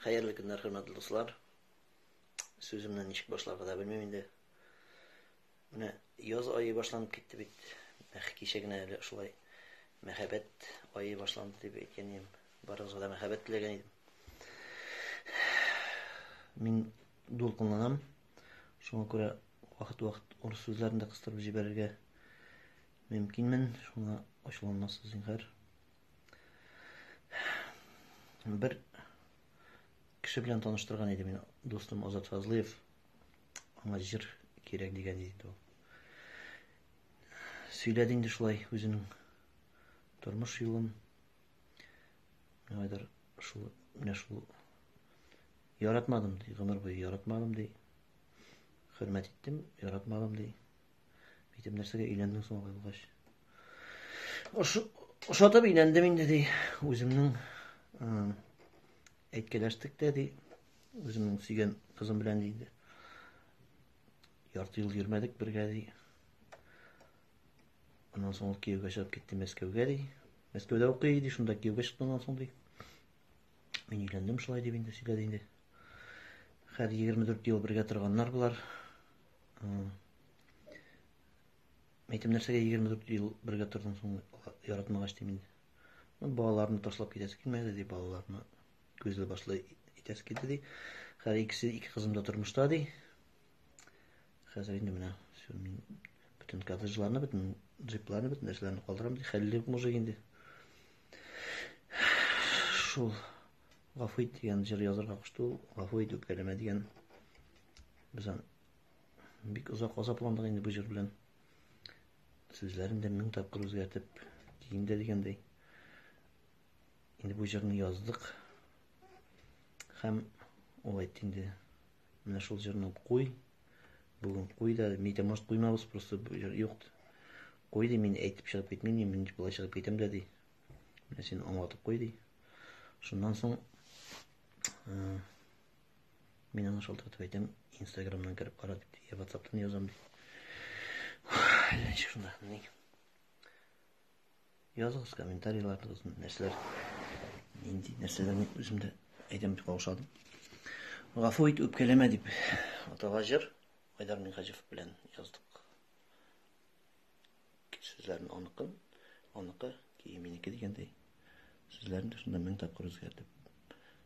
Хәерле көннәр, хөрмәтле дуслар. Сүземне ничек башларга да белмим инде. Менә яз ае башланып китте бит. Эх, кичә генә әле шулай мәхәббәт ае башланды дип әйткән идем. Барыгызга да мәхәббәт теләгән идем. Мин дулкынланам. Шуңа күрә вакыт-вакыт урыс сүзләрен дә кыстырып җибәрергә мөмкинмен. Шуңа ачуланмассыз, зинһар. Бер кеше белән таныштырган иде мине дустым Азат Фазлыев. Аңа җыр кирәк дигән иде ул. Сөйләде инде шулай үзенең тормыш юлын. Айдар шул менә шул яратмадым ди, гомер буе яратмадым ди. Хөрмәт иттем, яратмадым ди. Әйтәм, нәрсәгә өйләндең соң алай булгач? Ошатып өйләндем инде ди. Үземнең әйткәләштек тә ди. Үземнең сөйгән кызым белән ди инде. Ярты ел йөрмәдек бергә ди. Аннан соң ул кияүгә чыгып китте Мәскәүгә ди. Мәскәүдә укый иде, шунда кияүгә чыкты аннан соң ди. Мин өйләндем шулай дип инде сөйләде инде. Хәзер 24 ел бергә торганнар болар. Әйтем, нәрсәгә 24 ел бергә тордың соң, яратмагач дим инде. Ну, балаларны ташлап китәсе килмәде ди, балаларны күзле башлы итәсе килде ди. Хәзер икесе, ике кызым да тормышта ди. Хәзер инде менә всё, мин бөтен коттеджларны, бөтен джипларны, бөтен нәрсәләрне калдырам ди. Хәлле мужик инде. Шул гафу ит дигән җыр язырга кушты ул. Гафу ит, үпкәләмә дигән. Без аны бик озак азапландык инде бу җыр белән. Сүзләрен дә мең тапкыр үзгәртеп, киен дә дигәндәй. Инде бу җырны яздык. Һәм ул әйтте инде, менә шул җырны куй. Бүген куй да, мин әйтәм, может куймабыз, просто бу җыр юк. Куй ди, мин әйтеп чыгып китмим, мин болай чыгып китәм дә ди. Менә син аңлатып куй ди. Шуннан соң Мин аңа шалтыратып әйтәм, Инстаграмнан кереп кара дип, я WhatsApp'тан язам дип. Әллә ничек шунда. Ни? Языгыз комментарийларыгызны, нәрсәләр, нинди нәрсәләр мин үзем дә әйтәм дип каушадым. Гафу ит, үпкәләмә дип атала җыр Айдар Минһаҗев белән яздык. Сүзләрен аныкын, аныкы, кие минеке дигәндәй. Сүзләрен дә шунда мең тапкыр үзгәртеп.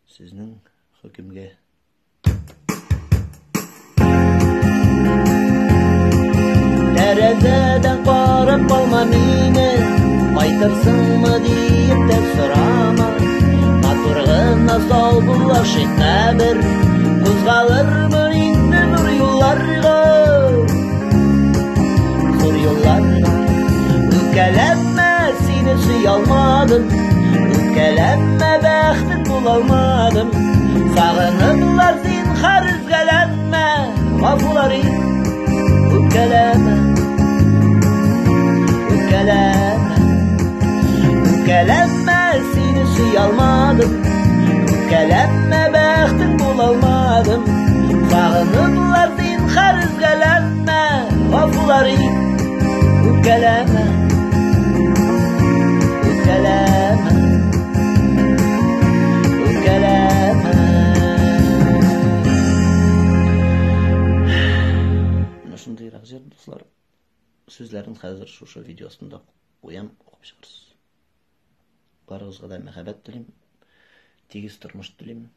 Сезнең хөкемгә Тәрәзәдән карап калма мине, кайтырсыңмы диеп тә сорама. Матур гына сау булашыйк кабер, кузгалырмын инде нур юлларга. Зур юлларга. Үпкәләмә, сине сөя алмадым, үпкәләмә, бәхтең була алмадым. Сагыныплар зинһар өзгәләнмә, гафулар ит, үпкәләмә, үпкәләмә. Үпкәләмә, сине сөя алмадым, үпкәләмә, бәхтең була алмадым. Сагыныплар зинһар өзгәләнмә, гафулар ит, үпкәләмә, үпкәләмә, үпкәләмә. Менә шундыйрак җыр, дуслар. Сүзләрен хәзер шушы видео астында куям, укып чыгарсыз. Барыгызга да мәхәббәт телим, тигез тормыш телим.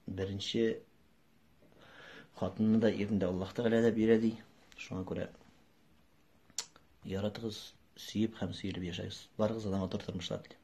Беренче хатынны да, ирне дә Аллаһ Тәгалә дә бирә ди. Шуңа күрә яратыгыз, сөеп һәм сөелеп яшәгез. Барыгызга да матур тормышлар телим.